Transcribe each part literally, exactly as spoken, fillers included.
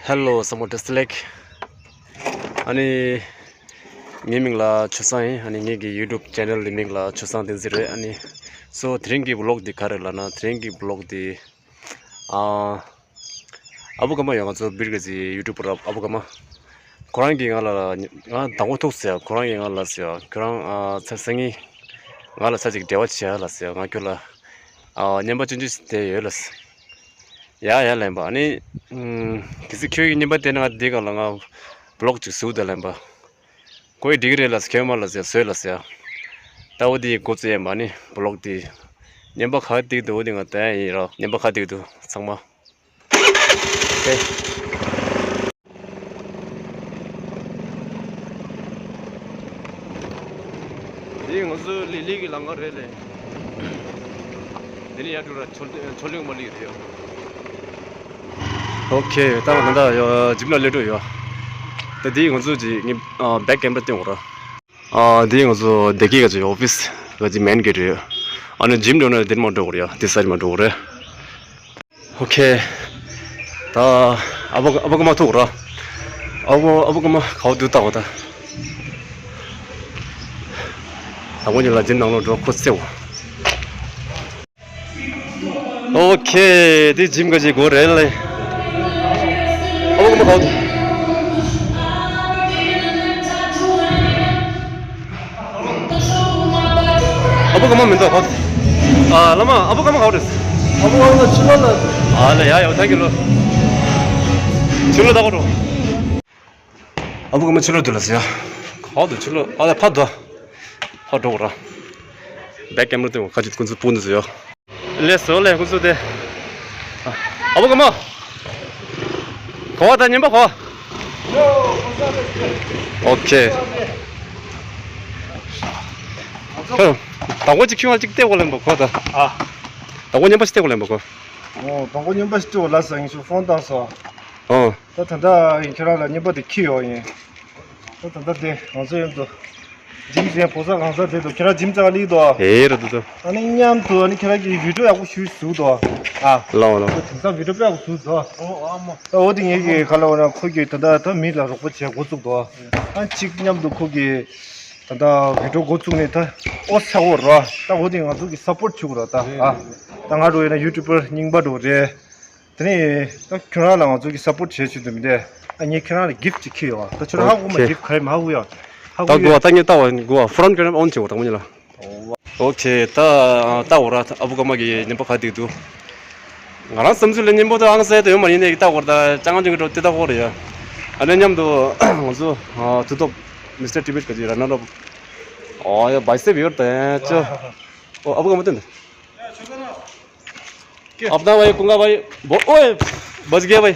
ཧེ་ལོ་ཚང་མ་བཀྲ་ཤིས་བདེ་ལེགས། ཨ་ནི། ངའི་མིང་ལ་ཆོས་བཟང་ཡིན། ཨ་ནི་ངེད་ཀྱི་YouTube channel གྱི་མིང་ལ་ཆོས་བཟང་བསྟན་འཛིན་རེད། ཨ་ནི། སོ་དེ་རིང་གི་vlog འདི་ག་རེ་ལབ་ན། དེ་རིང་གི་vlog འདི། ཨ། ཨ་བུ་ཀརྨ་ཡོད། ང་ཚོ་སྦིར་ག་གི་YouTuber ཨ་བུ་ཀརྨ། ཁོ་རང་གིས་ང་ལ། ང་དང་པོ་ཐུག་ཟེར། ཁོ་རང་གིས་ང་ལ་ཟེར། ཁྱོད་རང་ཨ་ཚེ་སང་ཉིན་ང་ལ་ཚ་ཅིག་འབྲེལ་བ་བྱེད་ཨ་ལ་ཟེར། ང་ཁྱོད་ལ་ཨ་རྔན་པ་ཆུང་ཆུང་ཞིག་སྟེར་ཡོད་ལ་ཟེར། ཡ་ཡ་ལན་པ། ཨ་ནི། ཨུམ། གལ་སྲིད་ཁྱོད་ཀྱིས་རྔན་པ་སྟེར་ན་ང་འདི་ག་ལ་ང་vlog ཅིག་བཟོ་ད་ལན་པ། ཁོ་ཡི་འགྲིག་རེད་ལ་ཟེར། ཁྱོད་མ་ལ་ཟེར་བཟོས་ལ་ཟེར། ད་འོ་དེ་འགོ་བཙུགས་ཡ་མ་ནི་vlog དེ། རྔན་པ་ག་སྟེར་འདུག་འོ་དེ་ང་ལྟ་ཡ་ཡིན་རོགས། རྔན་པ་ག་སྟེར་འདུག་ཚང་མ། ཨོ་ཁེ། འདི་ང་ཚོ་ལི་ལི་གི་ལམ་ཁ་རེད་ལེ། འདི་ནས་ཡར་འགྲོ་ར་ཆོ་ཆོ་ལིང་མ་ལི་རེད་ཡ། ཨོ་ཁེ། ད་ང་ད་ཡ་gym ལ་སླེབས་འགྲོ་ཡ། ད་འདི་ང་ཚོ་གི་ངའི་back camera སྟོན་དགོས་ར། ཨ། འདི་ང་ཚོ་བདེ་སྐྱིད་ག་གི་office ག་གི་main gate རེད། ཨ་ནི་gym འགྲོ་ན་འདིར་མ་འགྲོ་དགོས་རེད་ཡ། འདི་སར་མ་འགྲོ་དགོས་རེད། ཨོ་ཁེ། ད་ཨ་བུ་ཨ་བུ་ཀརྨ་ཐུག་ར། ཨ་བུ་ཨ་བུ་ཀརྨ་ག་བ་འདུག་ལྟ་བ་ད། དང་པོ་ཉིད་ལ་gym ནང་ལོགས་འགྲོ་ཁོ་བརྩེ་བ། ཨོ་ཁེ། འདི་gym ག་གི་སྒོ་རེད་ལེ། ཨ་བུ་ཀརྨ་ག་བ་འདུག་ཨ་བུ་ཀརྨ་མི་འདུག་ཧོ། ཨ། བླ་མ། ཨ་བུ་ཀརྨ་ག་བ་རེད། ཨ་བུ་ཀརྨ་ཕྱི་ལོགས་ལ། ཨ་ལེ། ཡ་ཡ། ཐེང་ཀིའུ་ལོ། ཕྱི་ལོགས་ལྟ་གོ་འགྲོ། ཨ་བུ་ཀརྨ་ཕྱི་ལོགས་འདུག་ལ་ཟེར་ཡ། ག་བ་འདུག་ཕྱི་ལོགས། ཨ་ལེ། ཕར་འདུག་ཕར་འགྲོ་གོ་ར། back camera སྟོན་གོ། ཁ་ཅིག་ཁོ་ཚོ་སྤུན་འདུག་ཟེར་ཡ། ལགས་སོ་ལགས། ཁོ་ཚོ་དེ། ཨ། ཨ་བུ་ཀརྨ། ག་བ་ད་རྔན་པ་ག་བ། ཨོ་ཁེ། ཧོ། དང་པོ་ཅིག་ཁྱོད་ང་ཅིག་སྟེར་དགོས་ལབ་པ་གོ་ད། ཨ། དང་པོ་རྔན་པ་ཞིག་སྟེར་དགོས་ལབ་པ་གོ། ཨོ། དང་པོ་རྔན་པ་ཞིག་སྟེར་དགོས་ལབ་ཟེར། ངས་ཤུ་ཕོན་བཏང་སོང་། ཨོ། ད་ད་ལྟ་ཁྱེད་རང་ལ་རྔན་པ་དེ་འཁྱེར་ཡོང་ཡིན། ད་ད་ལྟ་དེ་ང་ཚོ་མཉམ་དུ་gym ཟེར་ཕོ་གསར་གང་ཟག་དེ་དུ་ཁྱེད་རང་gym རྩ་ལི་དོ། ཨེ་ར་དུ་དུ། ཨ་ནི་མཉམ་དུ་ཨ་ནི་ཁྱེད་རང་གི་video ཡག་པོ་ཞིག་བཟོ་དོ། ཨ། ལའོ་ལའོ། དེང་སང་video དཔེ་ཡག་པོ་བཟོ་དོ། ཨོ་ཨ་མ། ད་འོ་དེ་ངེད་ཀྱི་ག་ལ་བ་ན་ཁོ་གི་ད་ད་ད་མི་ལ་རོགས་པ་བྱས་འགོ་བཙུགས་དོ། ཨ་གཅིག་མཉམ་དུ་ཁོ་གི་ད་ད་video འགོ་བཙུགས་ནས་ད་ཨོ་ས་འོ་ར། ད་འོ་དེ་ང་ཚོ་གི་support བྱེད་དགོས་ར་ད། ཨ། ད་ང་འགྲོ་ཡིན་ན་YouTuber རྙིང་པ་འགྲོ་རེད། དེ་ནས་ད་ཁྱོད་རང་ལ་ང་ཚོ་གི་support བྱེད་ཆེད་དུ་མི་འདུག་ཨ་ངས་ཁྱོད་རང་ལ་gift ཅིག་འཁྱེར་ཡོད། ད་ཁྱོད་རང་ཧ་གོ་མ། ཨོ་ཁེ། Gift ག་རེ་མ་ཧ་གོ་ཡ། ཧ་གོ་ཡ། ད་གོ་བ་ད་ངས་ལྟ་བ་གོ་བ་front camera on བྱེད་དགོས་དང་པོ་ཉིད་ལ། ཨོ་ཁེ། ད་ལྟ་འོ་ར། ཨ་བུ་ཀརྨ་གི་རྔན་པ་ག་དེ་འདུག་ང་རང་བསམ་ཚུལ་ལ་རྔན་པ་དེ་ཨང་གསར་དུ་ཡོད་མ་ཡིན་ནས་ལྟ་འོ་ར། ད་ཅང་ཅང་གི་འགྲོ་དེ་ལྟ་འོ་ར་ཡ། ཨ་ནི་མཉམ་དུ་ང་ཚོ་ཨ་དུས་ཐོག Mister Tibet ག་ཅི་ར་ན་ར། ཨོ་ཡ། bicep ཡོད་ད་ཅོ། ཨོ་ཨ་བུ་ཀརྨ་སྟོན་དང་། अपना भाई कुंगा भाई। बो-, ओए, बच गया भाई।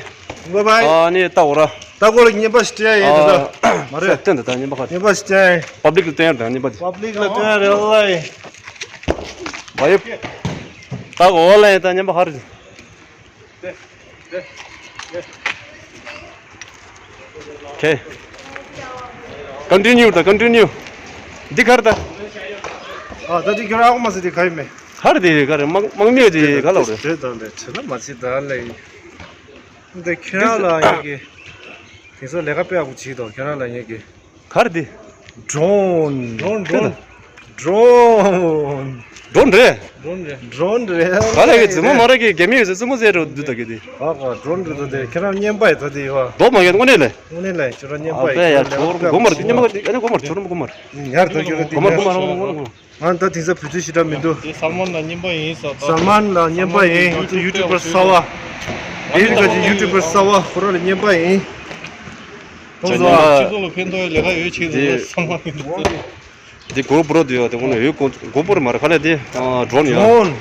कुंगा भाई। हाँ, नहीं, इतना हो रहा। ད་ཁོ་ལ་རྔན་པ་ཞིག་སྤྲད་ཡ་ཡིན་ད། ཨ། མ་རེད། སྟོན་དང་། ད་རྔན་པ་ག་རེ། རྔན་པ་ཞིག་སྤྲད་ཡ་ཡིན། Public ལ་སྟོན་ཡ་ད་རྔན་པ་དེ། Public ལ་སྟོན་ཡ་རེད་ལ་ཡིན། བ་ཡོ། ད་གོ་ལ་ཡིན། ད་རྔན་པ་ག་རེ། Okay. Continue ད། Continue. འདི་ག་རེ་ད། ཨ། ད་འདི་ཁྱོད་རང་ཨ་མ་ཟེར། འདི་ག་ཡིན་མེད། ག་རེ་འདི་ག་རེ། དམག་དམག་མི་འདི་ག་ལ་རེད། དེ་ད་ལས་བྱེད་ན་མ་བྱེད་ད་ལས། འདི་ཁྱོད་རང་ལ་ཡིན་གི། དེང་སང་ལས་ཀ་དཔེ་ཡག་པོ་བྱེད་དོ། ཁྱོད་རང་ལ་ཡིན་གི། ག་རེ་འདི། Drone། Drone། Drone། Drone། Drone རེད། Drone རེད། Drone རེད། ག་ལ་གི་རྫུན་མ་མ་རེད་གི། རྒྱ་མི་ཡོད་ཚད་རྩུབ་མོ་ཟེར་འགྲོ་འདུག་ད་གི་དེ། ཨ་ཁ། Drone རེད་ད་དེ། ཁྱེད་རང་རྔན་པ་ཡིན་ད་དེ་ཡོད། མདོ་མ་ཡོད། དངོས་གནས་ལས། དངོས་གནས་ལས་ཁྱོད་རང་རྔན་པ་ཨ་ཡིན། པས་ཡ། ཁྱོད་ལས་ཀ་ཆོར་དགོས་མ་རེད། རྔན་པ་ཨ་ནི་དགོས་མ་རེད། ཆོར་དགོས་མ་རེད། ཡར་ད་ཁྱོད་རང་དེ་དགོས་མ་རེད། དགོས་མ་རེད། དགོས་མ་རེད། དགོས་མ་རེད། ང་ད་དེང་སང་བོད་ཚོས་ཞེ་དྲག་མི་འདུག་དེ་སལ་མན་ལ་རྔན་པ་ཡིན་ཟེར་ད། སལ་མན་ལ་རྔན་པ་ཡིན། ང་ཚོ་YouTuber གསར་བ། སྦིར་ག་གི་YouTuber གསར་བ་ཁོ་རང་ལ་རྔན་པ་ཡིན། མཐོང་སོང་ཨ། སྤྱི་ཚོགས་ལ་ཕན་ཐོགས་ཡ་ལས་ཀ་ཡོད་ཆེད་དུ་དེ་སལ་མན་ཡིན་འདུག་འདི་GoPro འདི་ཡོད་དེ། ཁོ་ན་ཡོད། GoPro མ་རེད། ག་ལས་དེ་ཨ་Drone ཡོད། Drone།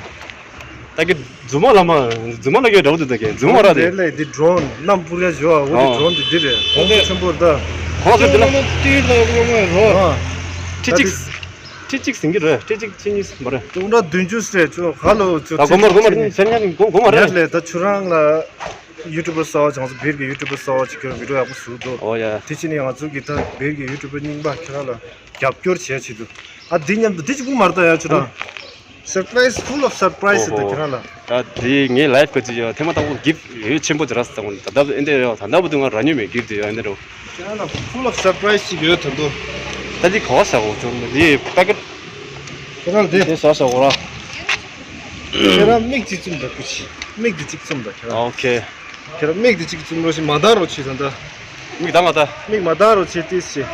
ད་གི་རྫུན་མ་ལ་མ། རྫུན་མ་ལ་གི་འདྲ་པོ་འདུག་ད་གི་རྫུན་མ་མ་རེད་དེ། དེ་ལས་དེ་Drone། གནམ་སྤུར་ཡ་ཞོ་ཨ། འོ་དེ་ཨ། Drone དེ་འདི་རེད། གོང་ཚད་ཆེན་པོ་རེད་ད། གོང་ཚད་འདི་ལ། ཨ། ཁྲི་གཅིག་ཁྲི་གཅིག་ཟིན་གི་རེད། ཁྲི་གཅིག་ཁྲི་གཉིས་མ་རེད། དུང་སྒྲ་བདུན་ཅུ་སེ་ཅོ་ག་ལོ་ཅོ། ད་གོ་མར་གོ་མར་ཚན་ཉན་གོ་གོ་མར་རེད། ལས་ད་ཁྱོད་རང་ལ་YouTuber གསར་བ་བྱང་སོ། སྦིར་གི་YouTuber གསར་བ་ཅིག་ཁྱོད་རང་video ཡག་པོ་བཟོ་འདུག་འོ་ཡ། དེ་ཕྱིན་ནས་ང་ཚོ་གི་ད་སྦིར་གི་YouTuber རྙིང་པ་ཁྱོད་རང་ལ་རྒྱབ་སྐྱོར་བྱས་ཆེད་དུ། ཨ་འདི་མཉམ་དུ་འདི་གཅིག་པུ་མ་རེད་ད་ཡ་ཁྱོད་རང་། Surprise, full of surprise ད་ཁྱེད་རང་ལ། ད་དེ་ངའི་life་གི་ཅིག་ཡོད་ཐེངས་མ་དང་པོ་gift་ཡོད་ཆེན་པོ་ཅིག་རག་སོང་། ད་ལྟ་འདི་འདྲ་ཡོད། ད་ལྟ་བུ་དུང་ང་རག་མྱོང་མེད་gift་དེ་ཡོད་འདི་འདྲ། ཁྱེད་རང་ལ་full of surprise་ཅིག་ཡོད་ད་དུང་། ད་འདི་ག་བ་བཞག་གོ་ཅོ་འདི་packet་ཁྱེད་རང་འདི་དེ་བཞག་བཞག་གོ་ར། ཁྱེད་རང་མིག་ཅིག་བཙུམ་ད་ཀུ་ཅི། མིག་འདི་ཅིག་བཙུམ་ད་ཁྱེད་རང་། Okay། ཁྱེད་རང་མིག་འདི་ཅིག་བཙུམ་རོགས་ཞིག་མ་ལྟ་རོགས་བྱེད་ད་ད། མིག་ལྟ་མ་ལྟ། མིག་མ་ལྟ་རོགས་བྱེད་ཏིས་ཞེས།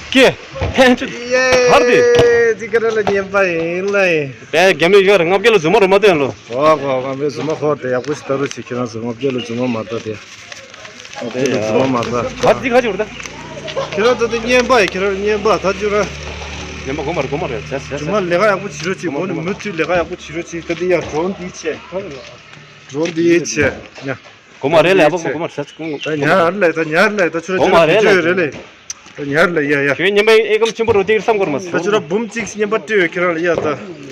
ཀྱེ། ཧན་ཆུ། ཡེ། གར་དེ། ཅི་ཁྱེད་རང་ལ་ཉན་པ་ཡིན་ལ་ཡིན། པའི་རྒྱ་མི་ཡོད་རེད། ལྔ་བརྒྱ་ལ་རྫུན་མ་རུ་མ་བསྟན་ལོ། གོ་གོ་གོ་ངའི་རྫུན་མ་ཁོ་དེ་ཡག་པོ་ཞིག་ལྟ་རོགས་བྱེད། ཁྱེད་རང་ལྔ་བརྒྱ་ལ་རྫུན་མ་མ་ལྟ་དེ། ལྔ་བརྒྱ་ལ་རྫུན་མ་མ་ལྟ། གར་དེ་ག་ཅིག་རེད་ད། ཁྱེད་རང་ད་དེ་ཉན་པ་ཡིན། ཁྱེད་རང་ཉན་པ་ད་ཅི་ར། ཉན་པ་གོ་མ་རེད་གོ་མ་རེད། བྱས་བྱས་བྱས། རྫུན་མ་ལས་ཀ་ཡག་པོ་བྱེད་རོགས་བྱེད། གོ་མ་མ་རེད། མུ་མཐུད་ལས་ཀ་ཡག་པོ་བྱེད་རོགས་བྱེད། ད་དེ་ཡ་drone་དེ་བྱས། drone་དེ་བྱས། ཡ། གོ་མ་རེད་ལས་ཨ་ཕོ་གོ་མ་རེད་ཟེར་གོ། ད་ཉར་ལས་ད་ཉར་ལས་ད་ཆུ་ར་གོ་མ་རེད་ལས་རེད་ལས། ད་ཉར་ལས་ཡ་ཡ། ཁྱོད་ཉན་པ་ཨེ་ཀམ་ཆེན་པོ་རོ་དེ་བསམ་གོ་མ་ད་ཆུ་ར་འབུམ་གཅིག་ཉན་པ་སྤྲད་ཡོད་ཁྱེད་རང་ལ་ཡ་ད།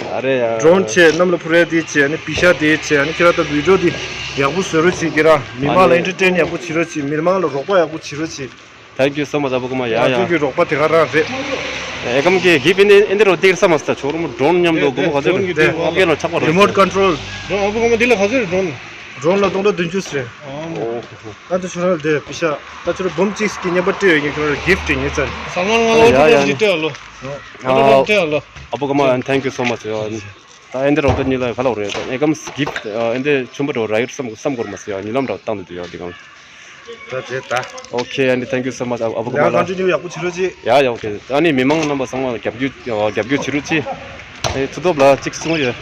ཨ་རེ་ཡ། drone་བྱས། གནམ་ལ་འཕུར་ཡ་དེ་བྱས། ཨ་ནི་པི་ཤ་དེ་བྱས། ཨ་ནི་ཁྱེད་རང་ད་video་དེ་ཡག་པོ་བཟོ་རོགས་བྱེད། ཁྱེད་རང་མི་མང་ལ་ཨ་ནི་entertain་ཡག་པོ་བྱེད་རོགས་བྱེད། མི་མང་ལ་རོགས་པ་ཡག་པོ་བྱེད་རོགས་བྱེད། Thank you so much ཨ་ཕོ་གོ་མ། ཡ་ང་ཡ། ཚོ་གི་རོགས་པ་དེ་ག་རང་རེད། ཨེ་ཀམ་གི་gift་ཨེ་འདི་རོ་དེ་བསམ་མ་ད་ཆུ་ར་མོ་drone་མཉམ་དུ་གོ་མ་ག་ཚོད་རེད། ཨ་ཕོ་གོ་མ་དེ་ལ་ག་ཚོད་རེད། drone་ཨ་ཕོ་གོ་མ་དེ་ལ་ག་ཚོད་རེད་drone། drone་ལ་སྟོང་ཕྲག་བདུན་ཅུ་ཟེར། ཨོ། ད་ལྟ་ཁྱོད་རང་དེ་པི་ཤ་ད་ཁྱོད་རང་འབུམ་གཅིག་གི་ཉན་པ་སྤྲད་ཡོད་ཀྱི་ཁྱོད་རང་gift་ཡིན་ཙང་། ས་མ་ང་ཨོ་ཡ་ཡ་ལོ་ནི་ཅི་སྤྲད་ཨ་ལོ། ཨ་ཨ་ལོ་སྤྲད་ཨ་ལོ། ཨ་ཕོ་གོ་མ་thank you so much ཡ། ད་ཨེ་འདི་རོགས་ད་ཉི་ལ་ག་ལ་རེད། ད་ཨེ་ཀམ་gift་ཨེ་འདི་ཆུན་པོ་རོ་ར་ཡུར་བསམ་བསམ་གོ་མ་སི་ཡ་ཉི་ལམ་ར་བཏང་དུ་དུ་ཡ་འདི་གང་། ད་དེ་ད། Okay ཨ་ནི་thank you so much ཨ་ཕོ་གོ་མ་ལ། continue་ཡག་པོ་བྱེད་རོགས་བྱེད། ཡ་ཡ་okay ཨ་ནི་མི་མང་རྣམ་པ་ཚང་མ་རྒྱབ་སྐྱོར་རྒྱབ་སྐྱོར་བྱེད་རོགས་བྱེད། ཨེ་ཚུ་ཐོབ་ལ་གཅིག་གསུང་ཡོད།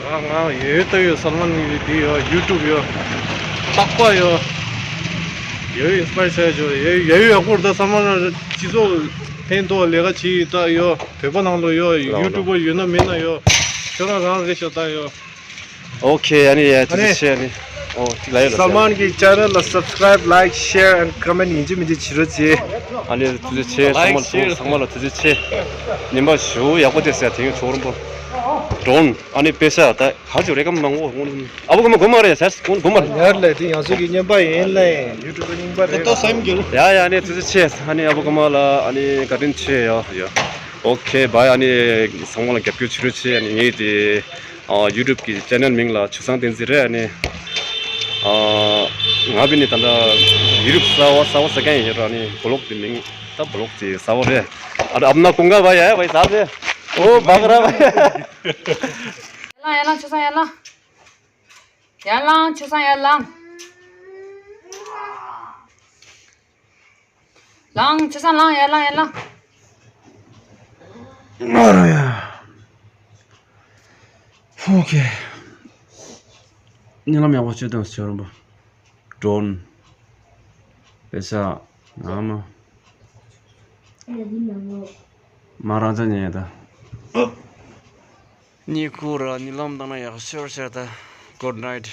ང་ང་ཡོད་ད་ཡོད། སལ་མན་གྱི་དེ་ཡོད། YouTube་ཡོད། རྟག་པ་ཡོད། ཡོད་ཡོད་སྤར་བྱས་ཡོད། ཡོད་ཡོད་ཡག་པོ་རེད། ད་སལ་མན་སྤྱི་ཚོགས་ཕན་ཐོགས་ལས་ཀ་བྱེད་ཡོད་ད་ཡོད། བོད་པ་ནང་ལོ་ཡོད། ལོ་ལོ། YouTuber་ཡོད་ན་མེད་ན་ཡོད། ཁྱོད་རང་རང་རེད་ཤག་ད་ཡོད། Okay ཨ་ནི་ཡ་ཐུགས་རྗེ་ཆེ། ཨ་ནི་ཨོ་གཅིག་ལ་ཡོད་ལ། སལ་མན་གྱི་channel་ལ་subscribe like share and comment་ཡིན་གཅིག་མིན་གཅིག་བྱེད་རོགས་བྱེད། ཨ་ནི་ཐུགས་རྗེ་ཆེ། ཚང་མ་ལ་ཚང་མ་ལ་ཐུགས་རྗེ་ཆེ། ཉན་པ་ཞུ་ཡག་པོ་བྱས་ཟེར་དེ་ཡང་ཆོག་རུང་པོ། drone་ཨ་ནི་པེ་ཤ་ད་ག་ཅུ་རེ་ཀམ་མང་པོ་ཨ་ཕོ་གོ་མ་གོ་མ་རེད་ཟེར་གོ་གོ་མ་རེད། ཉར་ལས་དེ་ཡང་སོ་གི་ཉན་པ་ཡིན་ལས་YouTuber་རྙིང་པ་རེད། ད་སེམས་འགྱུར། ཡ་ཡ་ཨ་ནི་ཐུགས་རྗེ་ཆེ། ཨ་ནི་ཨ་ཕོ་གོ་མ་ལ་ཨ་ནི་བཀའ་དྲིན་ཆེ་ཡ་ཡ། Okay bye ཨ་ནི་ཚང་མ་ལ་རྒྱབ་སྐྱོར་བྱེད་རོགས་བྱེད། ཨ་ནི་ངའི་དེ་ཨ་YouTube་གི་channel་མིང་ལ་ཆུ་བཟང་བསྟན་འཛིན་རེད། ཨ་ནི་ཨ་ང་བི་ནི་ད་ལྟ་YouTube་གསར་བ་གསར་བ་ཟ་མཁན་ཡིན་ར། ཨ་ནི་vlog་དེ་མིང་ད་vlog་དེ་གསར་བ་རེད། ཨ་ཨ་མ་ན་ཀུང་ག་བ་ཡ་བ་ཡ་ཟ་ཟེ། ཨོ་བ་ག་ར་བ་ཡ། ཡར་ལངས་ཡར་ལངས་ཆུ་བཟང་ཡར་ལངས། ཡར་ལངས་ཆུ་བཟང་ཡར་ལངས། ལངས་ཆུ་བཟང་ལངས། ཡར་ལངས་ཡར་ལངས། ཨ་རོ་ཡ། ཨོ་ཁེ། ཉེ་ལམ་ཡག་པོ་བྱོས་དང་ཞོར་རུམ་པ། drone། པེ་ཤ། ཨ་མ། མ་རང་ཅག་ཉེ་ཡ་ད། ཉེ་ཁུ་ར་ཉེ་ལམ་དང་ན་ཡག་ཤོར་ཤར་ད། Good night།